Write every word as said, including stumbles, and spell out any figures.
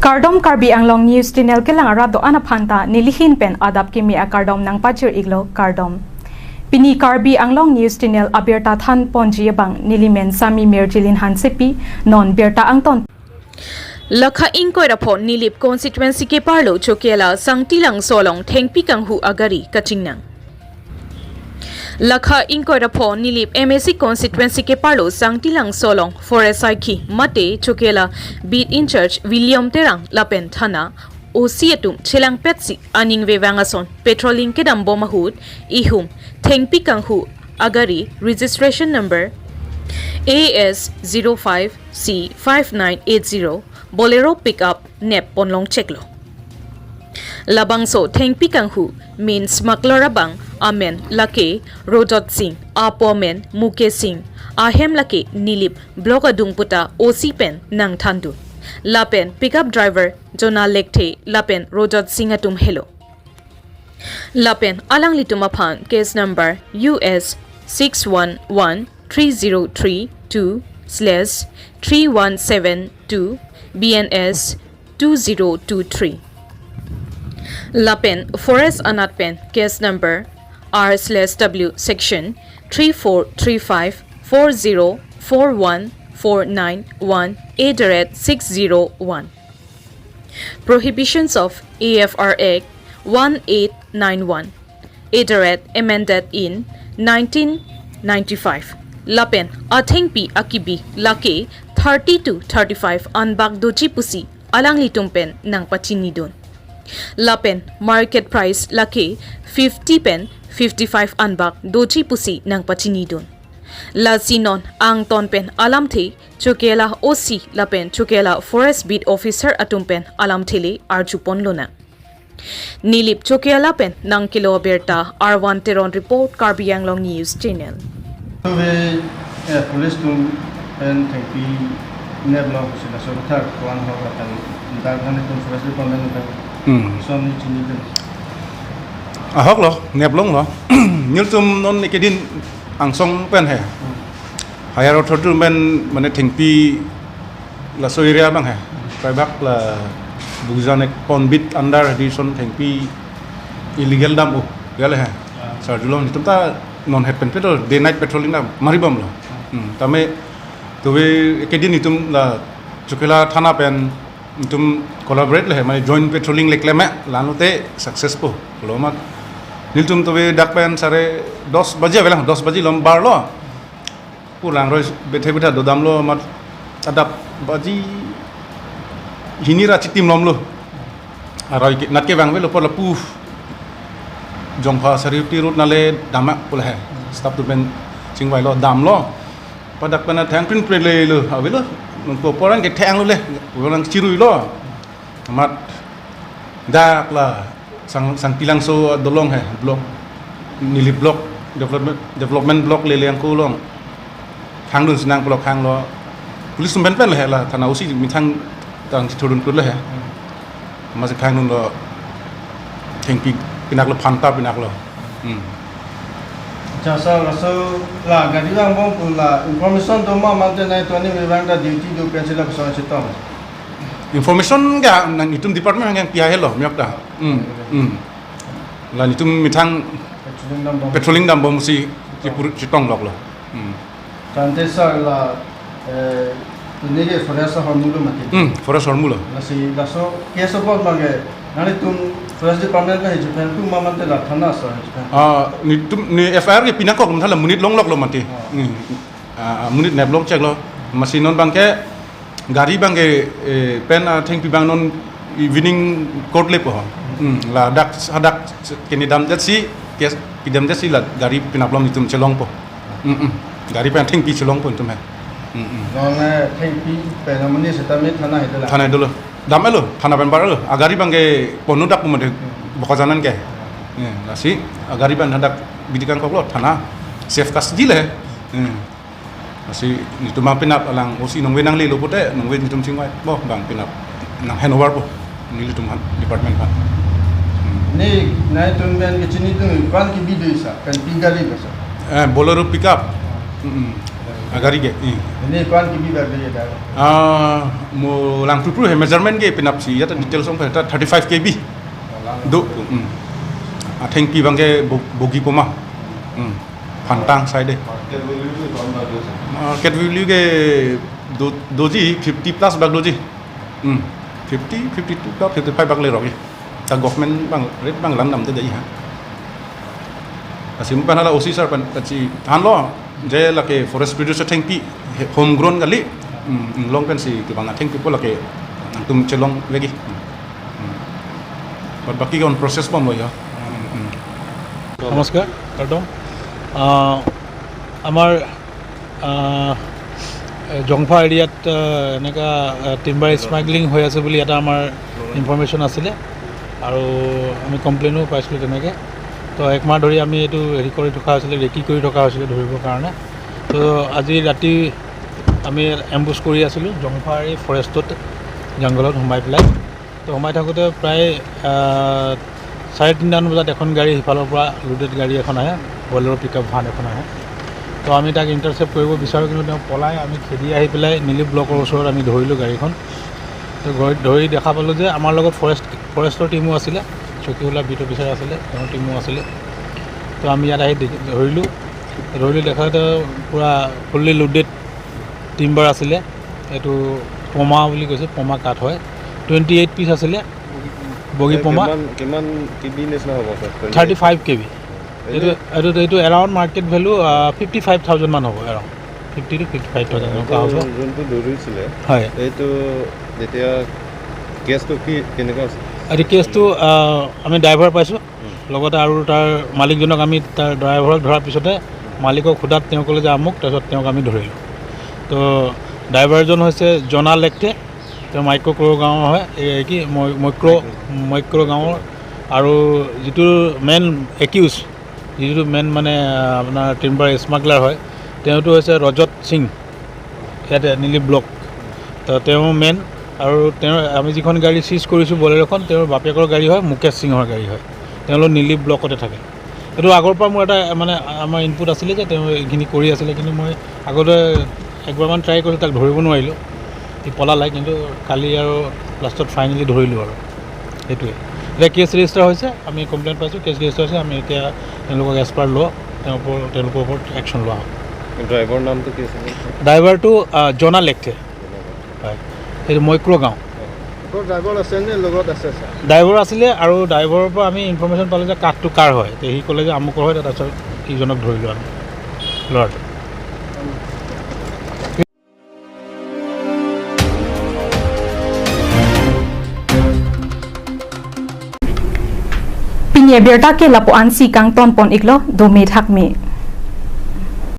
Kardom, Karbi Anglong News Channel kelang arat do-an aphanta nelihin pen adap kimi akardom nangpachir-iklo, kardom. Pini Karbi Anglong News Channel abirta thanponji abang nelimen Sami Mirjilin Hansepi. Non birta angton. Lakha ingkoi ra pho Nilip constituency keparlo Chokela Sangtilangso along thengpi kanghu agari kachingnang. Lakha ingkoi ra pho Nilip M A C constituency keparlo Sangtilangso along forest saikhi mate Chokela beat in charge William Terang lapen thana O C atum chelangpetsi aning vevang ason patrolling kedambom ahut ihum thengpi kanghu agari registration number A S zero five C five nine eight zero Bolero pickup nepponlongcheklo. Labangso thengpi kanghu main smuggler abang amen lake Rojot Singh, apo amen Mukesh Singh, ahem lake Nilip block adung puta O C pen nangthandun. Lapen pickup driver Jona Lekthe lapen Rojot Singh atum helo. Lapen alanglitum aphan case number U S six one one three zero three two slash three one seven two B N S two zero two three. Lapen forest anat pen case number R slash W section three four three five four zero four one four nine one at the rate six zero one. Prohibitions of A F R Act one eight nine one, at the rate amended in nineteen ninety-five. Lapen athengpi akibi lake thirty to thirty-five anbak doji pusi alanglitum pen nangpachinidun. Lapen market price lake fifty pen fifty-five anbak doji pusi nangpachinidun. Lasi non angton pen alamthe Chokela O C lapen Chokela Forest Beat Officer atum pen alamthe le arjuponlonang. Nilip Chokela pen nangkelo abirta R one Teron report, Karbi Anglong News Channel. Tove, eh, police atum pen thengpi neplo sila sorkar kuan ho kan dar kan atum forest department pen. Hmm. Son ni chinidun. Ahok lo, neplonglo. Nelitum non ekedin angsong pen he. Hmm. Higher authority pen mane thengpi laso area abang he. Kaibak la Bujan ek pon beat under adison thengpi illegal dam o. Ya le he. Ah. Sarjulong nelitum ta non het pen petrol, day night patrolling dam. Maribomlo. Hmm. Tame tove ekedin nelitum la Chokela thana pen nelitum collaborate le he, mane joint patrolling le klem he, lanote successful. Lo mat. Nelitum tove dak pen sare dos baji avelang, dos baji lom barlo. Pu langroi bethe betha dodamlo mat adap baji hini ra chitimlomlo. Aroi ke, nat kevang avelo pu lapu Jongpha Sariuti road nale dam ma pu le he. Staff atum pen chingvailo damlo. Pu dak pen athang prin prin lelo avelo. Nungko pu orang ke thanglo le. Orang chiruilo. Mat dak la Sang, Sangtilangso dolong he, block, Nilip block, development, development block lele angko along. Khangdun sinang block khanglo. Police atum pen pen le he la, thana O C methang tang chithurun kut le he. Masi khangdunlo, thengpi pinaklo, phanta pinaklo. Hmm. Acha sir, laso la gari vangbom pu la information do ma mate nai toni vevang ta duty do pensi la kosong chetong. Information ke nang itum department yang pihai lo, miak ta. Hmm, hmm. La nelitum methang patrolling dambom, patrolling dambom si chipur chitong loklo. Hmm. Tangte sir la, eh, pini ke forest ahormu lo mati. Hmm, forest ahormu lo. Lasi laso case abang ke nanglitum forest department ka hejupen tu ma mate la thana sir hejupen. Ah, nelitum ne F I R ke pinangkok mate la monit longloklo mati. Ah. Hmm. Ah, monit neplongcheklo. Masi non abang ke gari abang ke, eh, pen, ah, thengpi abang non evening court lepo ho. Hmm, ladak hadak kini damjatsi, case pidamjatsi la gari pinaplom nelitum chelongpo. Hmm, hmm. Gari pen thengpi chelongpo nelitum he. Hmm, hmm. Non, eh, thengpi pen amonit setame thana he dola. Thana he dolo. Dam-etlo, thana pen bar-etlo. Agari abang ke ponno dak pumade Bokajan an ke. Eh, lasi agari pen hadak bidi kangkoklo thana. Safe custody le. Eh. Lasi nelitum apinap alang O C nongve nanglelo pute, nongve nelitum chingvai. Bo abang pinap nang hand over po. Nelitum aphan department aphan. Hmm. Ne nai tun ben kechinidun, kuan kebi do isi, pen pi gari basa. Eh, Bolero pickup. Hmm. Gari ke, eh. Ini kuan K B bag dia dah. Ah, mo lang pru pru he measurement ke penap si, ya ta details ong ta thirty-five K B. Do, hmm. Athengpi abang ke bo-, bogi poma. Hmm. Phantang side. Market value ke kuan bag dia sir? Market value ke do, doji fifty plus bag doji. Hmm. Fifty, fifty-two ka fifty-five bag le rogi. Ta government abang rate abang langdamde dei ha. Asi mo pen hala O C sir pen kachethanlo je lake forest produce athengpi he-, home grown kali. Hmm, inglong pensi kevang athengpi po lake nangtum chelong vekji. Hmm. Hmm. But baki ke on process bomlo ya. Hmm, hmm. নমস্কাৰ, কাৰ্ডম। আহ, আমাৰ, আহ, এ, জংফা এৰিয়াত, আহ, এনেকুৱা, আহ, timber smuggling হৈ আছে বুলি এটা আমাৰ ইনফৰমেশ্যন আছিলে আৰু আমি কমপ্লেইনো পাইছিলোঁ তেনেকৈ। তো একমাহ ধৰি আমি এইটো হেৰি কৰি থকা হৈছিলে, ৰেকি কৰি থকা হৈছিলে ধৰিবৰ কাৰণে। তো আজি ৰাতি আমি এম্বুছ কৰি আছিলোঁ জংফাৰ এই ফৰেষ্টত, জংঘলত সোমাই পেলাই। তো সোমাই থাকোঁতে প্ৰায়, আহ, চাৰে তিনিটামান বজাত এখন গাড়ী সিফালৰ পৰা লোডেড গাড়ী এখন আহে, বলেৰ' পিক আপ ভান এখন আহে। তো আমি তাক ইণ্টাৰচেপ্ট কৰিব বিচাৰোঁ, কিন্তু তেওঁ পলাই। আমি খেদি আহি পেলাই নিলিপ ব্লকৰ ওচৰত আমি ধৰিলোঁ গাড়ীখন। তো ধৰি, ধৰি দেখা পালোঁ যে আমাৰ লগত ফৰেষ্ট, ফৰেষ্টৰ টিমো আছিলে, চকীহোলা বিট অফিচাৰ আছিলে, তেওঁৰ টিমো আছিলে। তো আমি ইয়াত আহি দেখি, ধৰিলোঁ, ধৰিলোঁ দেখাতে পূৰা ফুল্লি লোডেড টিম্বাৰ আছিলে। এইটো পমা বুলি কৈছে, পমা কাঠ হয়। টুৱেণ্টি এইট পিচ আছিলে, বগী পমা। কিমান, কিমান কেবি নিচিনা হ'ব ছাৰ? Thirty five KB. এইটো, এইটো, এইটো এৰাউণ্ড মাৰ্কেট ভেলু, আহ, ফিফটি ফাইভ থাউজেণ্ড মান হ'ব, around fifty to fifty five thousand এনেকুৱা হ'ব। যোনটো ধৰিছিলে, হয়। এইটো যেতিয়া কেছটো কি, কেনেকুৱা আছে? এইটো কেছটো, আহ, আমি ড্ৰাইভাৰ পাইছোঁ, লগতে আৰু তাৰ মালিকজনক আমি, তাৰ ড্ৰাইভাৰক ধৰাৰ পিছতে মালিকক সোধাত তেওঁ ক'লে যে আমুক, তাৰপিছত তেওঁক আমি ধৰিলোঁ। তো ড্ৰাইভাৰজন হৈছে জনা লেকটে, তেওঁ মাইক্ৰ' গাঁৱৰ হয়, এই কি মই-, মৈক্ৰ', মৈক্ৰ' গাঁৱৰ। আৰু যিটো মেইন একিউজ, যিটো মেইন মানে, আহ, আপোনাৰ টিম্বাৰ স্মাগলাৰ হয়, তেওঁতো হৈছে ৰজত সিং, ইয়াতে নিলিপ ব্লক। তো তেওঁ মেইন। আৰু তেওঁৰ, আমি যিখন গাড়ী চিজ কৰিছোঁ বলেৰ'খন, তেওঁৰ বাপেকৰ গাড়ী হয়, মুকেশ সিঙৰ গাড়ী হয়, তেওঁলোক নিলিপ ব্লকতে থাকে। এইটো আগৰ পৰা মোৰ এটা মানে আমাৰ ইনপুট আছিলে যে তেওঁ এইখিনি কৰি আছিলে, কিন্তু মই আগতে একবাৰমান ট্ৰাই কৰিলোঁ, তাক ধৰিব নোৱাৰিলোঁ, সি পলালে। কিন্তু কালি আৰু লাষ্টত ফাইনেলি ধৰিলোঁ আৰু। সেইটোৱে। এতিয়া কেছ ৰেজিষ্টাৰ হৈছে, আমি কমপ্লেইন পাইছোঁ, কেছ ৰেজিষ্টাৰ হৈছে। আমি এতিয়া তেওঁলোকক এজ পাৰ ল' তেওঁৰ ওপৰত, তেওঁলোকৰ ওপৰত একশ্যন লোৱা হ'ব। ড্ৰাইভাৰ নামটো কি আছিলে? ড্ৰাইভাৰটো, আহ, জনা লেকটে। হয়, এইটো মৈক্ৰ' গাঁও। ড্ৰাইভাৰ আছে নে লগত আছে ছাৰ? ড্ৰাইভাৰ আছিলে আৰু ড্ৰাইভাৰৰ পৰা আমি ইনফৰমেশ্যন পালোঁ যে কাঠটো কাৰ হয়। তে সি ক'লে যে আমুকৰ হয়, তাৰপিছত ইজনক ধৰিলোঁ আমি, ল'ৰাটো। Pini abirta ke lapu-ansi kangton pon iklo, dome thakme.